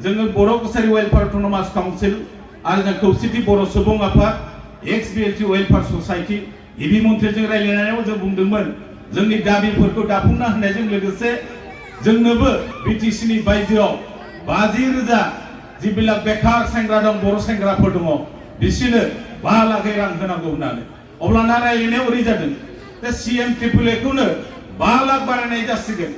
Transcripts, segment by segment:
जोङो बर' कसारि welfare autonomous council आरो जों खौसेथि बर' सुबुं आफाद XBLT वेलफेयार ससाइटि गिबि मन्थ्रिजों रायज्लायनायाव जों बुंदोंमोन जोंनि दाबिफोरखौ दाफुंना होनायजों लोगोसे जोंनोबो बिटिसिनि बायजोआव 50,000 जिबिला बेकार सेंग्रा दं बर' सेंग्राफोर दङ बिसोरनो 5 लाख रां होनांगौ होननानै अब्लाना रायज्लायनायाव ओरै जादों दा CM ट्रिपल A खौनो 5 लाख बारायनाय जासिगोन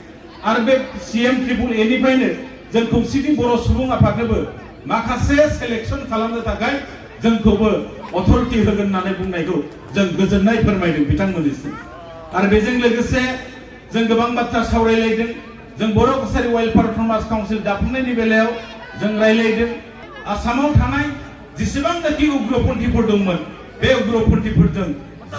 आरो बे CM ट्रिपल A निफ्रायनो जों खौसेथि बर' सुबुं आफादनोबो माखासे सेलेक्सन खालामनो थाखाय जोंखौबो अथरिटि होगोन होननानै बुंनायखौ जों गोजोननाय फोरमायदों बिथांमोननिसिम आरो बेजों लोगोसे जों गोबां बाथ्रा सावरायलायदों जों बर' कसारि वेलफेयार अट'नमास काउन्सिल दाफुंनायनि बेलायाव जों रायज्लायदों आसामाव थानाय जेसेबांनाखि उग्रपन्थीफोर दंमोन बे उग्रपन्थीफोरजों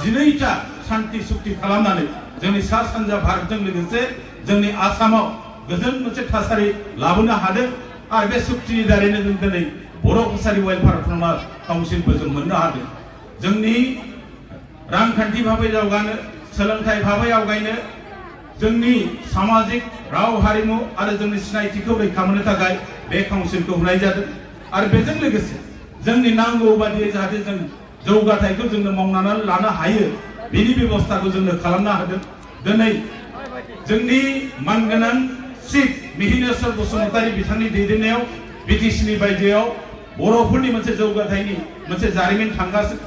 12टा शान्ति सुक्ति खालामनानै जोंनि सा सानजा भारतजों लोगोसे जोंनि आसामाव गोजोन मोनसे थासारि लाबोनो हादों आरो बे सुक्तिनि दारैनो जों दिनै बर' कसारि वेलफेयार अट'नमास काउन्सिलबो जों मोननो हादों जोंनि रांखान्थि भाबै जौगानो सोलोंथाइ भाबै आवगायनो जोंनि सामाजिक राव हारिमु आरो जोंनि सिनायथिखौ रैखा मोननो थाखाय बे काउन्सिलखौ होनाय जादों आरो बेजों लोगोसे जोंनि नांगौ बादियै जाहाथे जों जौगाथायखौ जोंनो मावनानै लानो हायो बेनि बेबस्थाखौ जोंनो खालामना होदों दिनै जोंनि मानगोनां चिफ मिहिनेश्वर बसुमतारी बिथांनि दैदेननायाव बिटिसिनि बायजोआव बर'फोरनि मोनसे जौगाथायनि मोनसे जारिमिन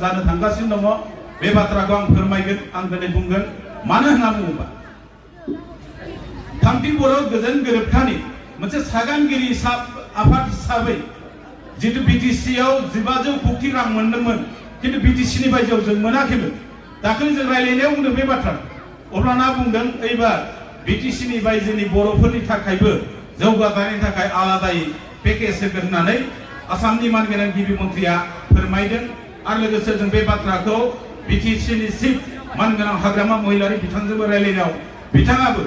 जानो थांगासिनो दङ बे बाथ्राखौ आं फोरमायगोन आं दिनै बुंगोन मानो होनना बुङोबा थामथि बर' गोजोन गोरोबथानि मोनसे सागानगिरि आफाद हिसाबै जितु बिटिसिआव 1500 कोटि रां मोनदोंमोन किन्तु बिटिसिनि बायजोआव जों मोनाखैमोन दाखालि जों रायलायनायाव बुंदों बे बाथ्रा अब्लाना बुंदों एबार बिटिसिनि बायजोनि बर'फोरनि थाखायबो जौगाथायनि थाखाय आलादायै पेकेज होगोन होननानै आसामनि मानगोनां गिबि मन्थ्रिया फोरमायदों आरो लोगोसे जों बे बाथ्राखौ बिटिसिनि चिफ मानगोनां हाग्रामा महिलारि बिथांजोंबो रायलायनायाव बिथाङाबो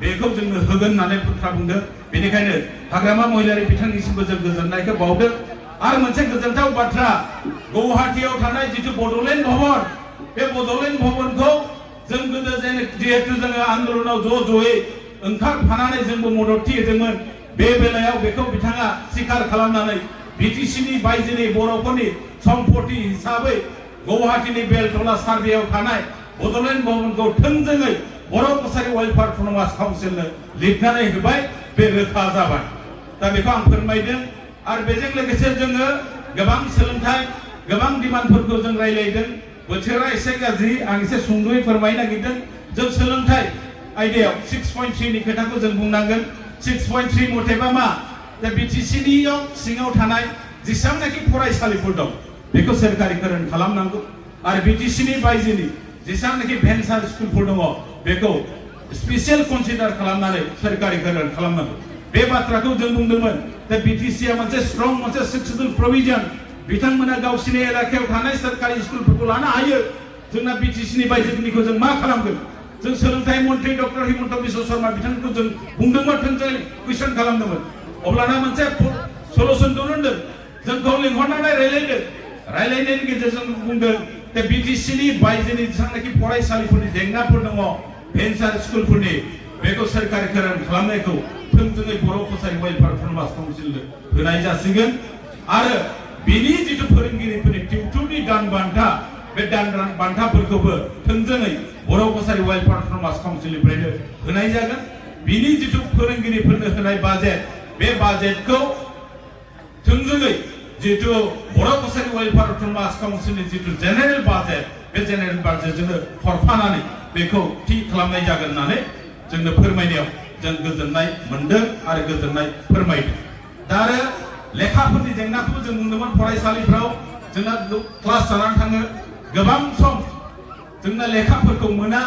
बेखौ जोंनो होगोन होननानै बाथ्रा बुंदों बेनिखायनो हाग्रामा महिलारि बिथांनिसिमबो जों गोजोननायखौ बावदों आरो मोनसे गोजोनथाव बाथ्रा गुवाहाटीयाव थानाय जितु बड'लेण्ड भवन बे बड'लेण्ड भवनखौ जों गोदो जिहेतु जोङो आन्दोलनाव ज'यै ओंखारफानानै जोंबो मददथि होदोंमोन बे बेलायाव बेखौ बिथाङा स्वीकार खालामनानै बिटिसिनि बायजोनि बर'फोरनि सम्पति हिसाबै गुवाहाटीनि बेलटला सार्भेयाव थानाय बड'लेण्ड भवनखौ थोंजोङै बर' कसारि वेलफेयार अट'नमास काउन्सिलनो लिरनानै होबाय बे रोखा जाबाय दा बेखौ आं फोरमायदों आरो बेजों लोगोसे जोङो गोबां सोलोंथाइ गोबां डिमान्डफोरखौ जों रायलायदों बोथोरा एसे गाज्रि आं एसे सुंद'यै फोरमायनो नागिरदों जों सोलोंथाइ आयदायाव 6.3 नि खोथाखौ जों बुंनांगोन 6.3 मथेबा मा दा बिटिसिनियाव सिङाव थानाय जेसेबांनाखि फरायसालिफोर दं बेखौ सोरखारिकरण खालामनांगौ आरो बिटिसिनि बायजोनि जेसेबांनाखि भेन्सार स्कुलफोर दङ बेखौ स्पेसियेल कनसिडार खालामनानै सोरखारिकरण खालामनांगौ बे बाथ्राखौ जों बुंदोंमोन दा बिटिसिआ मोनसे स्ट्रं मोनसे सक्सेसफुल प्रभिजन बिथांमोना गावसिनि एलेकायाव थानाय सोरखारि स्कुलफोरखौ लानो हायो जोंना बिटिसिनि बायजोनिखौ जों मा खालामगोन जों सोलोंथाइ मन्थ्रि डक्टर हिमन्त बिश्व शर्मा बिथांखौ जों बुंदोंमोन थोंजोङै कुइसन खालामदोंमोन अब्लाना मोनसे सलुसन दिहुनदों जोंखौ लिंहरनानै रायलायनायनि गेजेरजों बुंदों दा बिटिसिनि बायजोनि जेसेबांनाखि फरायसालिफोरनि जेंनाफोर दङ भेन्सार स्कुलफोरनि बेखौ सोरखारिकरण खालामनायखौ थोंजोङै बर' कसारि वेलफेयार अट'नमास काउन्सिलनो होनाय जासिगोन आरो बिनि जितु फोरोंगिरिफोरनि टिउटरनि दान बान्था बे दान बान्थाफोरखौबो थोंजोङै बर' कसारि वेलफेयार अट'नमास काउन्सिलनिफ्रायनो होनाय जागोन बिनि जितु फोरोंगिरिफोरनो होनाय बाजेट बे बाजेटखौ थोंजोङै जितु बर' कसारि वेलफेयार अट'नमास काउन्सिलनि जितु जेनेरेल बाजेट बे जेनेरेल बाजेटजोंनो हरफानानै बेखौ थि खालामनाय जागोन होननानै जोंनो फोरमायनायाव जों गोजोननाय मोनदों आरो गोजोननाय फोरमायदों दा आरो लेखाफोरनि जेंनाखौबो जों बुंदोंमोन फरायसालिफ्राव जोंना क्लास जानानै थाङो गोबां सम जोंना लेखाफोरखौ मोना